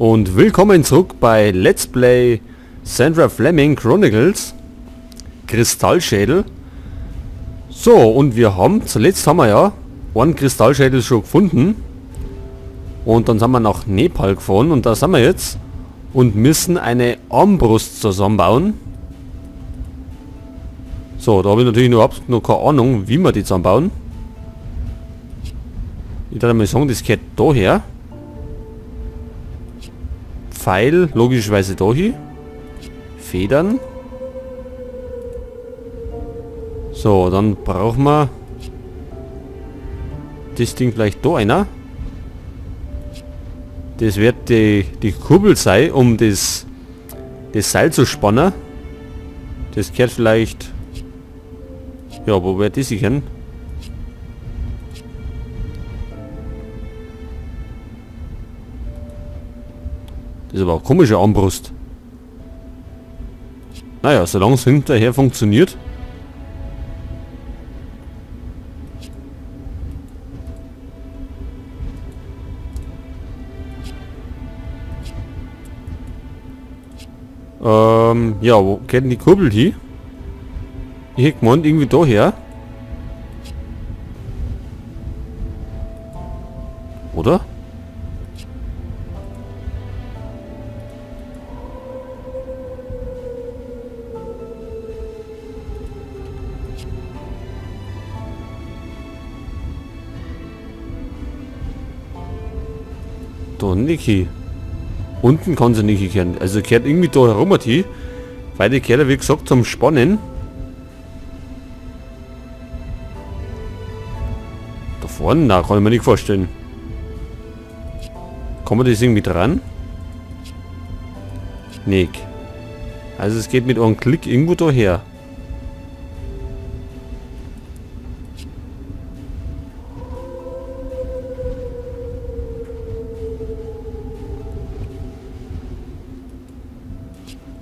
Und willkommen zurück bei Let's Play Sandra Fleming Chronicles Kristallschädel. So, und wir haben, zuletzt haben wir ja einen Kristallschädel schon gefunden. Und dann sind wir nach Nepal gefahren und da sind wir jetzt und müssen eine Armbrust zusammenbauen. So, da habe ich natürlich überhaupt noch keine Ahnung, wie wir die zusammenbauen. Ich würde mal sagen, das gehört daher. Pfeil, logischerweise da hin. Federn. So, dann brauchen wir das Ding vielleicht da einer. Das wird die Kurbel sein, um das Seil zu spannen. Das gehört vielleicht... Ja, wo wird das sich hin? Das ist aber eine komische Armbrust. Naja, solange es hinterher funktioniert. Ja, wo geht denn die Kurbel hin? Ich hätte gemeint, irgendwie daher. Oder? Da nicht hin. Unten kann sie nicht kehren. Also kehrt irgendwie da herum hin. Weil die kehrt, wie gesagt, zum Spannen. Da vorne? Na, kann ich mir nicht vorstellen. Kann man das irgendwie dran? Nee. Also es geht mit einem Klick irgendwo daher.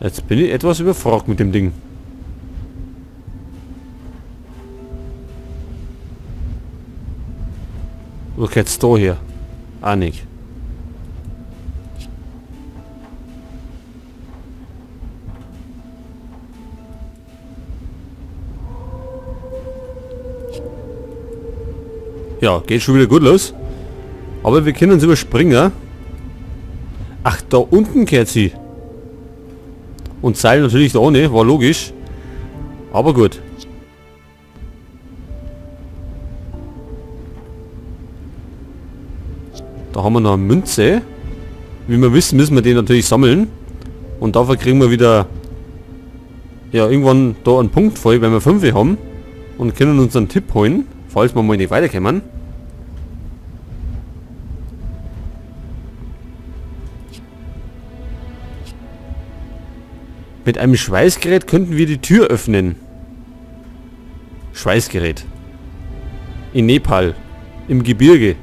Jetzt bin ich etwas überfragt mit dem Ding. Wo geht's da her? Ah, nicht. Ja, geht schon wieder gut los. Aber wir können uns überspringen. Ach, da unten kehrt sie. Und Seil natürlich da ohne, war logisch. Aber gut. Da haben wir noch eine Münze. Wie wir wissen, müssen wir die natürlich sammeln. Und dafür kriegen wir wieder ja irgendwann da einen Punkt voll, wenn wir 5 haben. Und können uns einen Tipp holen, falls wir mal nicht weiterkommen. Mit einem Schweißgerät könnten wir die Tür öffnen. Schweißgerät. In Nepal. Im Gebirge.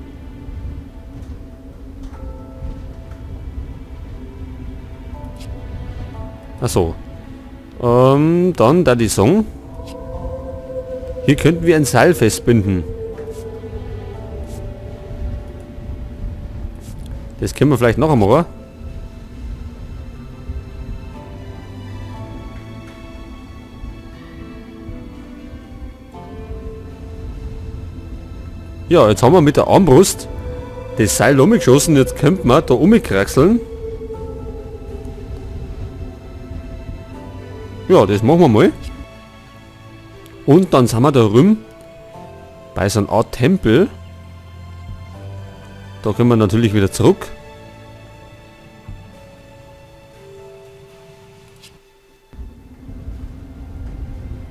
Achso. Dann da die Song. Hier könnten wir ein Seil festbinden. Das können wir vielleicht noch einmal, oder? Ja, jetzt haben wir mit der Armbrust das Seil umgeschossen. Jetzt könnte man da umkraxeln. Ja, das machen wir mal. Und dann sind wir da drüben bei so einer Art Tempel. Da können wir natürlich wieder zurück.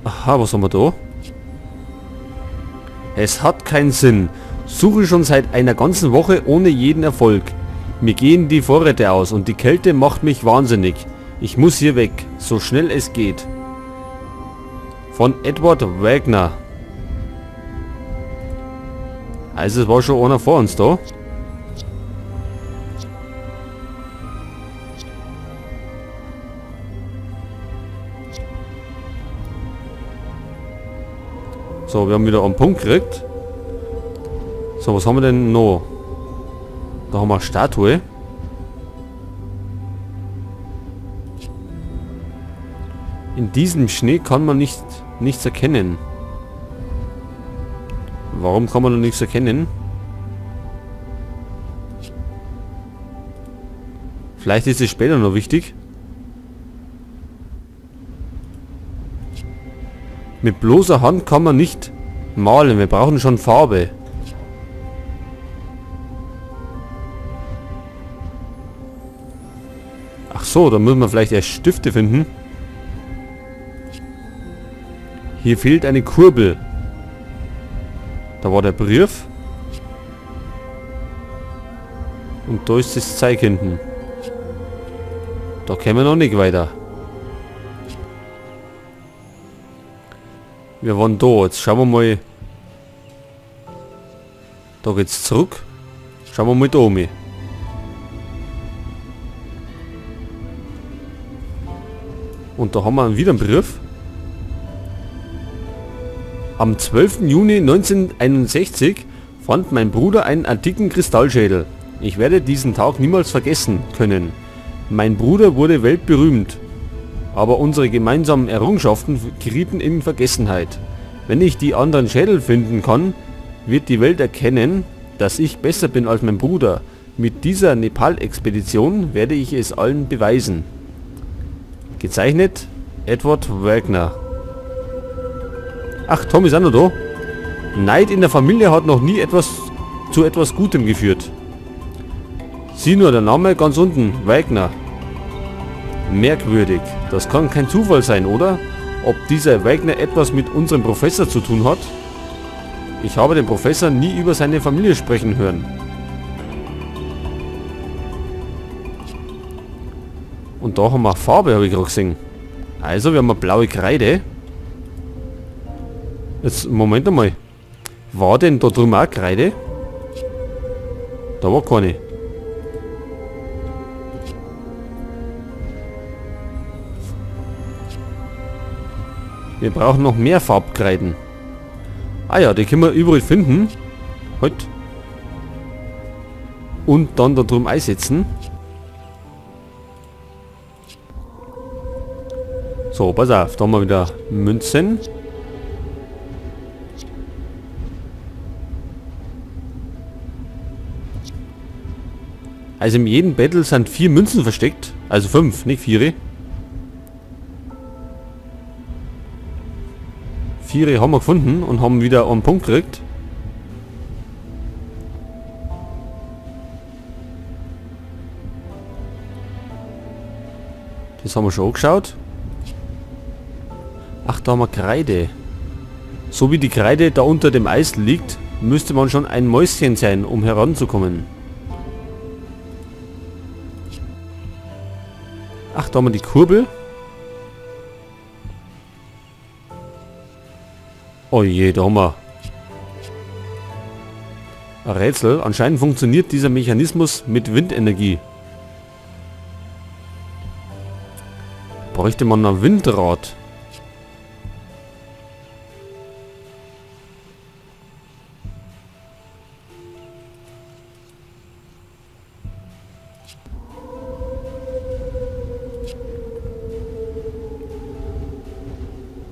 Aha, was haben wir da? Es hat keinen Sinn. Suche schon seit einer ganzen Woche ohne jeden Erfolg. Mir gehen die Vorräte aus und die Kälte macht mich wahnsinnig. Ich muss hier weg, so schnell es geht. Von Edward Wagner. Also es war schon einer vor uns da. So, wir haben wieder einen Punkt gekriegt. So, was haben wir denn noch? Da haben wir eine Statue. In diesem Schnee kann man nichts erkennen. Warum kann man noch nichts erkennen? Vielleicht ist es später noch wichtig. Mit bloßer Hand kann man nicht malen. Wir brauchen schon Farbe. Ach so, da müssen wir vielleicht erst Stifte finden. Hier fehlt eine Kurbel. Da war der Brief. Und da ist das Zeug hinten. Da kämen wir noch nicht weiter. Wir waren da. Jetzt schauen wir mal. Da geht's zurück. Schauen wir mal da um. Und da haben wir wieder einen Brief. Am 12. Juni 1961 fand mein Bruder einen antiken Kristallschädel. Ich werde diesen Tag niemals vergessen können. Mein Bruder wurde weltberühmt, aber unsere gemeinsamen Errungenschaften gerieten in Vergessenheit. Wenn ich die anderen Schädel finden kann, wird die Welt erkennen, dass ich besser bin als mein Bruder. Mit dieser Nepal-Expedition werde ich es allen beweisen. Gezeichnet Edward Wagner. Ach, Tom ist auch noch da. Neid in der Familie hat noch nie etwas zu etwas Gutem geführt. Sieh nur, der Name ganz unten, Wagner. Merkwürdig. Das kann kein Zufall sein, oder? Ob dieser Wagner etwas mit unserem Professor zu tun hat? Ich habe den Professor nie über seine Familie sprechen hören. Und da haben wir Farbe, habe ich gerade gesehen. Also, wir haben eine blaue Kreide. Jetzt, Moment einmal. War denn da drüben auch Kreide? Da war keine. Wir brauchen noch mehr Farbkreiden. Ah ja, die können wir überall finden. Halt. Und dann da drüben einsetzen. So, pass auf, da haben wir wieder Münzen. Also in jedem Battle sind 4 Münzen versteckt. Also 5, nicht 4. 4 haben wir gefunden und haben wieder einen Punkt gekriegt. Das haben wir schon angeschaut. Ach, da haben wir Kreide. So wie die Kreide da unter dem Eis liegt, müsste man schon ein Mäuschen sein, um heranzukommen. Ach, da haben wir die Kurbel. Oh je, da haben wir ein Rätsel. Anscheinend funktioniert dieser Mechanismus mit Windenergie. Bräuchte man ein Windrad.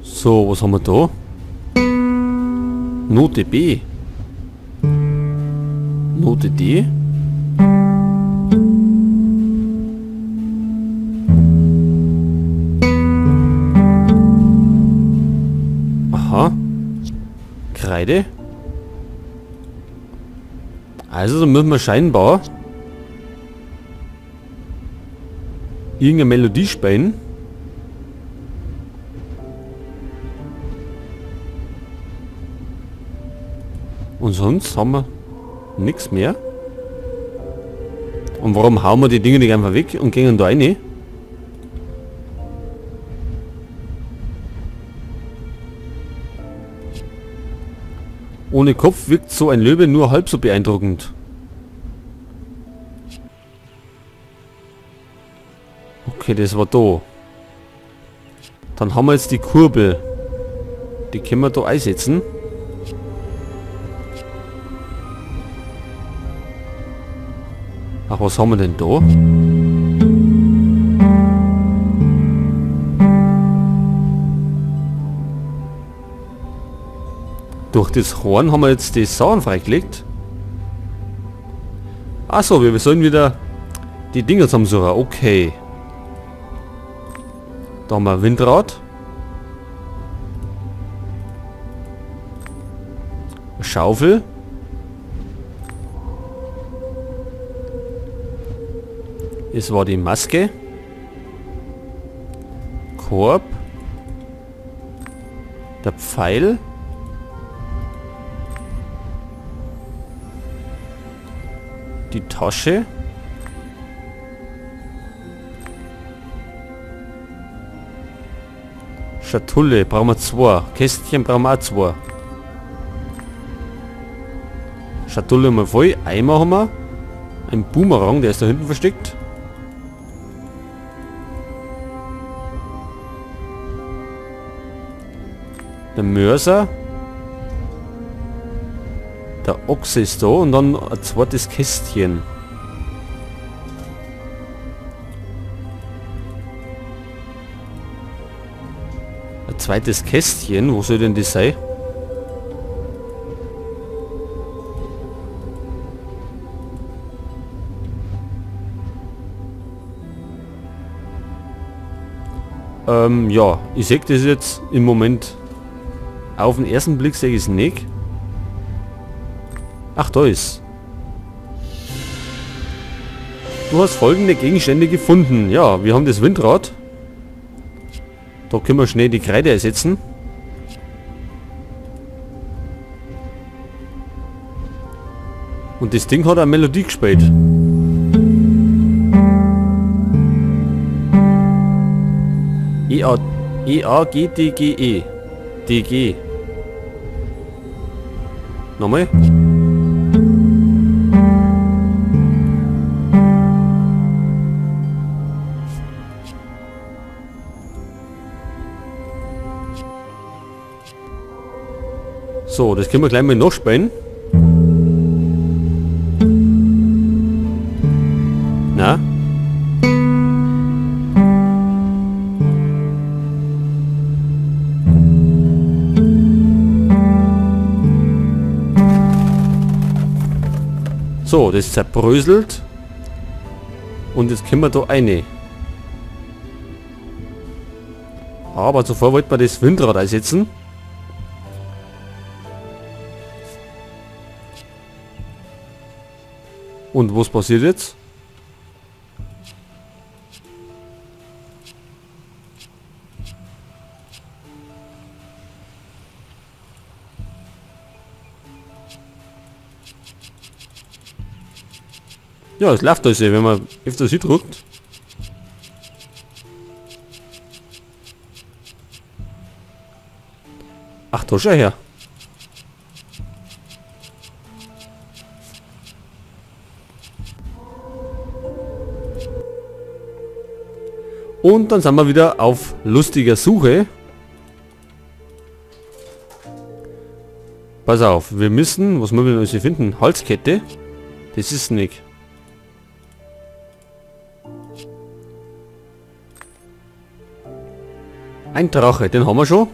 So, was haben wir da? Note B. Note D. Aha. Kreide. Also, da müssen wir scheinbar irgendeine Melodie spielen. Und sonst haben wir nichts mehr. Und warum hauen wir die Dinge nicht einfach weg und gehen da rein? Ohne Kopf wirkt so ein Löwe nur halb so beeindruckend. Okay, das war da. Dann haben wir jetzt die Kurbel. Die können wir da einsetzen. Ach, was haben wir denn da? Durch das Horn haben wir jetzt die Sachen freigelegt. Achso, wir sollen wieder die Dinger zusammensuchen. Okay. Da haben wir ein Windrad. Eine Schaufel. Es war die Maske. Korb. Der Pfeil. Die Tasche. Schatulle brauchen wir 2. Kästchen brauchen wir auch 2. Schatulle haben wir voll. Eimer haben wir. Ein Boomerang, der ist da hinten versteckt. Der Mörser. Der Ochse ist da und dann ein zweites Kästchen. Ein zweites Kästchen, wo soll denn das sein? Ja, ich sehe das jetzt im Moment. Auf den ersten Blick sehe ich es nicht. Ach, da ist. Du hast folgende Gegenstände gefunden. Ja, wir haben das Windrad. Da können wir schnell die Kreide ersetzen. Und das Ding hat eine Melodie gespielt. E A, E A G D G E. D G. Nochmal. So, das können wir gleich mal noch spielen. Na? So, das zerbröselt. Und jetzt können wir da eine. Aber zuvor wollten wir das Windrad einsetzen. Und was passiert jetzt? Ja, es läuft also, wenn man öfters hier drückt. Ach, da schau her. Und dann sind wir wieder auf lustiger Suche. Pass auf, wir müssen, was müssen wir denn hier finden? Halskette? Das ist nicht. Ein Drache, den haben wir schon.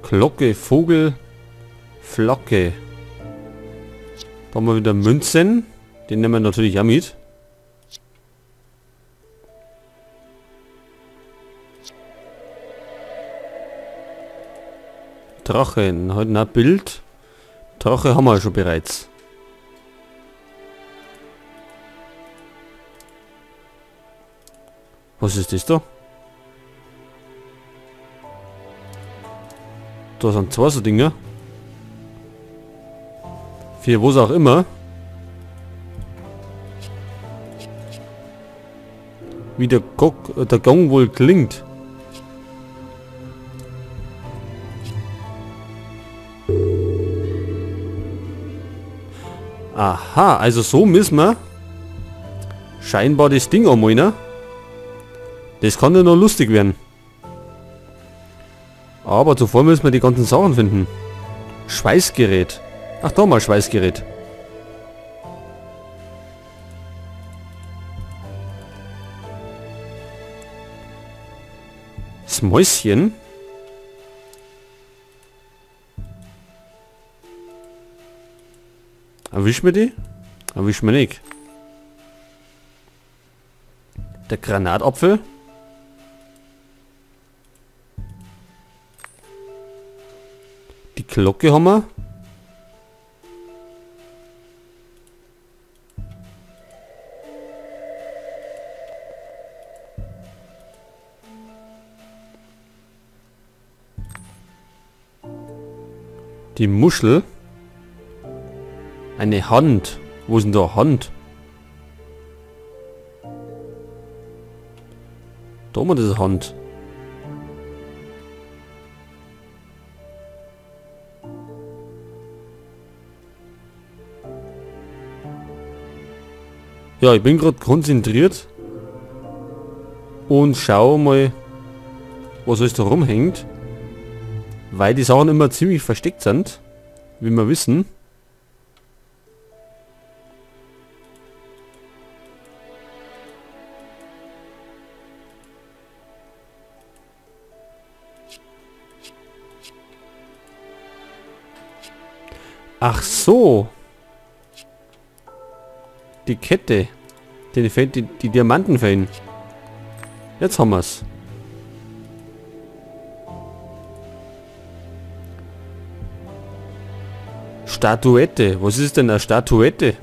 Glocke, Vogel, Flagge. Da haben wir wieder Münzen. Den nehmen wir natürlich auch mit. Drachen, heute ein Bild. Drache haben wir schon bereits. Was ist das da? Da sind zwei so Dinge. Für was auch immer. Wie der Gong wohl klingt. Aha, also so müssen wir scheinbar das Ding anmalen, ne? Das kann ja noch lustig werden. Aber zuvor müssen wir die ganzen Sachen finden. Schweißgerät. Ach, da mal Schweißgerät. Das Mäuschen. Erwischen wir die? Erwischen wir nicht. Der Granatapfel. Die Glocke haben wir. Die Muschel. Eine Hand. Wo ist denn da Hand? Da haben wir diese Hand. Ja, ich bin gerade konzentriert und schau mal, was alles da rumhängt. Weil die Sachen immer ziemlich versteckt sind, wie wir wissen. Ach so. Die Kette. Die Diamanten fehlen. Jetzt haben wir's. Statuette. Was ist denn eine Statuette?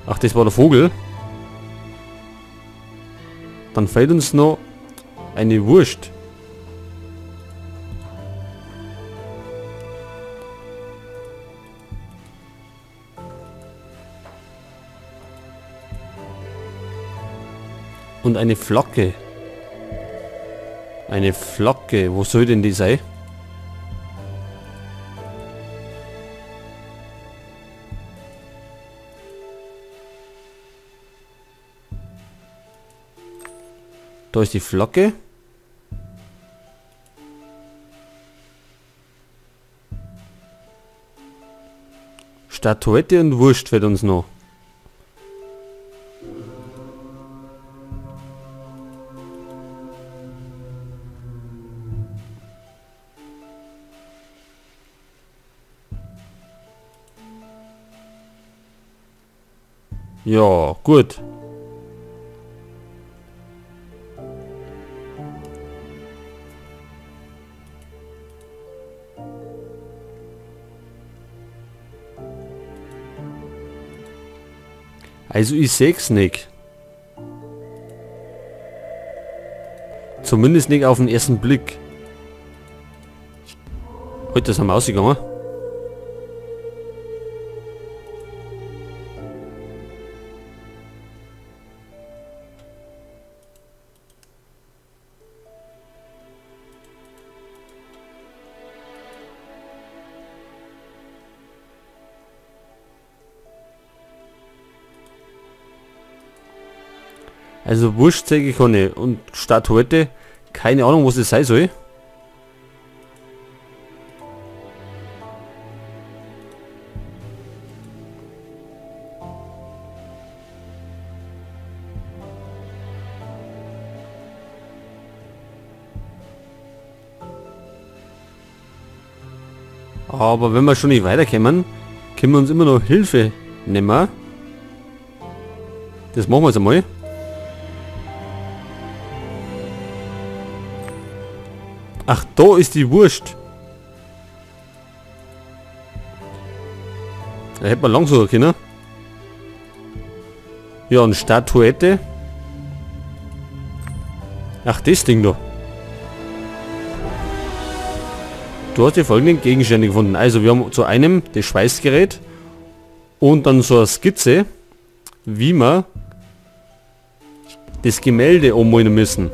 Ach, das war der Vogel. Dann fehlt uns noch eine Wurst. Und eine Flocke. Eine Flocke. Wo soll denn die sein? Da ist die Flocke. Statuette und Wurst fehlt uns noch. Ja, gut. Also ich seh's nicht. Zumindest nicht auf den ersten Blick. Heute sind wir ausgegangen. Also Wurst zeige ich keine und Statuette, keine Ahnung, was das sein soll. Aber wenn wir schon nicht weiterkommen, können wir uns immer noch Hilfe nehmen. Das machen wir jetzt einmal. Ach, da ist die Wurst. Da hätte man lang suchen können. Ja, und Statuette. Ach, das Ding da. Du hast die folgenden Gegenstände gefunden. Also wir haben zu einem das Schweißgerät und dann so eine Skizze, wie wir das Gemälde ummalen müssen.